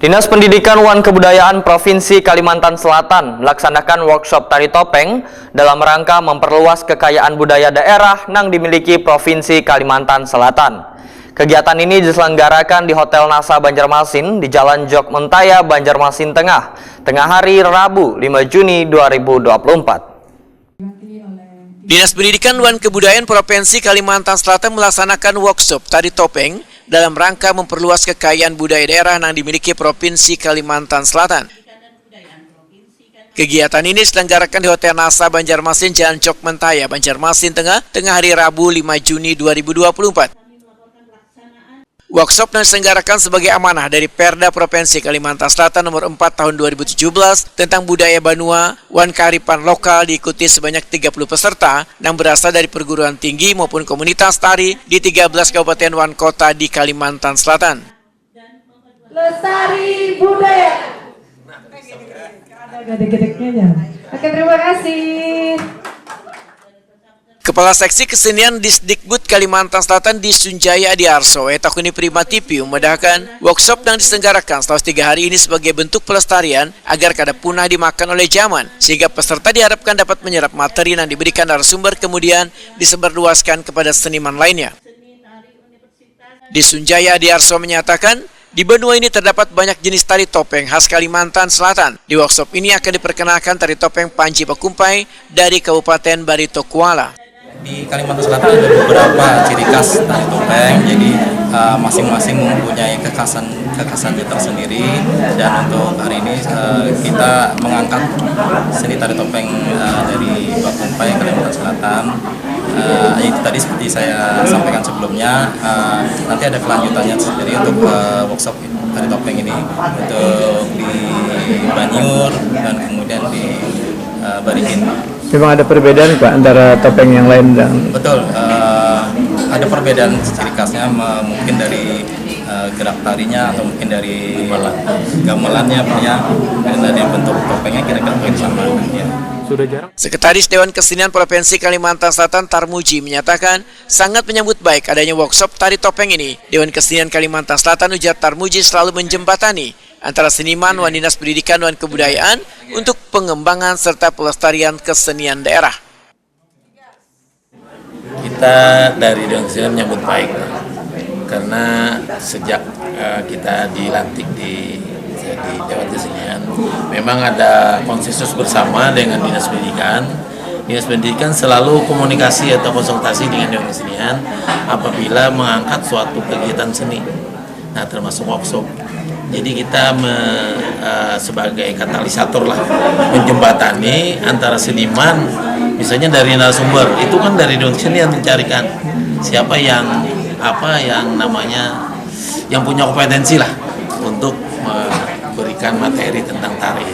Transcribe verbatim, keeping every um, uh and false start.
Dinas Pendidikan wan Kebudayaan Provinsi Kalimantan Selatan melaksanakan workshop tari topeng dalam rangka memperluas kekayaan budaya daerah nang dimiliki Provinsi Kalimantan Selatan. Kegiatan ini diselenggarakan di Hotel Nasa Banjarmasin di Jalan Jok Mentaya, Banjarmasin Tengah, tengah hari Rabu, lima Juni dua ribu dua puluh empat. Dinas Pendidikan wan Kebudayaan Provinsi Kalimantan Selatan melaksanakan workshop tari topeng dalam rangka memperluas kekayaan budaya daerah yang dimiliki Provinsi Kalimantan Selatan. Kegiatan ini diselenggarakan di Hotel Nasa Banjarmasin, Jalan Jok Mentaya, Banjarmasin Tengah, tengah hari Rabu, lima Juni dua ribu dua puluh empat. Workshop yang diselenggarakan sebagai amanah dari Perda Provinsi Kalimantan Selatan Nomor empat Tahun dua ribu tujuh belas tentang budaya banua wan kearifan lokal diikuti sebanyak tiga puluh peserta yang berasal dari perguruan tinggi maupun komunitas tari di tiga belas kabupaten wan kota di Kalimantan Selatan. Lestari budaya. Ada gedek-gedeknya ya. Oke, terima kasih. Kepala Seksi Kesenian Disdikbud Kalimantan Selatan, Disunjaya Adiarso, wayah tahun ini Prima T V memadahakan, workshop yang diselenggarakan selama tiga hari ini sebagai bentuk pelestarian agar kada punah dimakan oleh zaman, sehingga peserta diharapkan dapat menyerap materi yang diberikan narasumber kemudian disebarluaskan kepada seniman lainnya. Disunjaya Adiarso menyatakan, di banua ini terdapat banyak jenis tari topeng khas Kalimantan Selatan. Di workshop ini akan diperkenalkan tari topeng Panji Pakumpai dari Kabupaten Barito Kuala. Di Kalimantan Selatan ada beberapa ciri khas tari topeng, jadi eh, masing-masing mempunyai kekhasan kekhasan tersendiri. Dan untuk hari ini eh, kita mengangkat seni tari topeng eh, dari Pakumpai, Kalimantan Selatan. Eh, itu tadi seperti saya sampaikan sebelumnya, eh, nanti ada kelanjutannya sendiri untuk eh, workshop tari topeng ini, untuk di Banjur dan kemudian di eh, Baringin. Memang ada perbedaan, Pak, antara topeng yang lain dan... Betul, eh, ada perbedaan ciri khasnya, me- mungkin dari eh, gerak tarinya atau mungkin dari gamelannya, Pak, ya. Dan dari bentuk topengnya kira-kira mungkin sama, ya. Sudah jarang. Sekretaris Dewan Kesenian Provinsi Kalimantan Selatan, Tarmuji, menyatakan sangat menyambut baik adanya workshop tari topeng ini. Dewan Kesenian Kalimantan Selatan, ujar Tarmuji, selalu menjembatani antara seniman wan Dinas Pendidikan wan Kebudayaan untuk pengembangan serta pelestarian kesenian daerah. Kita dari Dewan Kesenian menyambut baik, karena sejak eh, kita dilantik di jadi Dewan Kesenian, memang ada konsensus bersama dengan Dinas Pendidikan. Dinas Pendidikan selalu komunikasi atau konsultasi dengan Dewan Kesenian apabila mengangkat suatu kegiatan seni. Nah, termasuk workshop. Jadi kita me, eh, sebagai katalisator lah, menjembatani antara seniman, misalnya dari narasumber, itu kan dari Dewan Kesenian mencarikan siapa yang apa yang namanya yang punya kompetensi lah untuk memberikan materi tentang tari.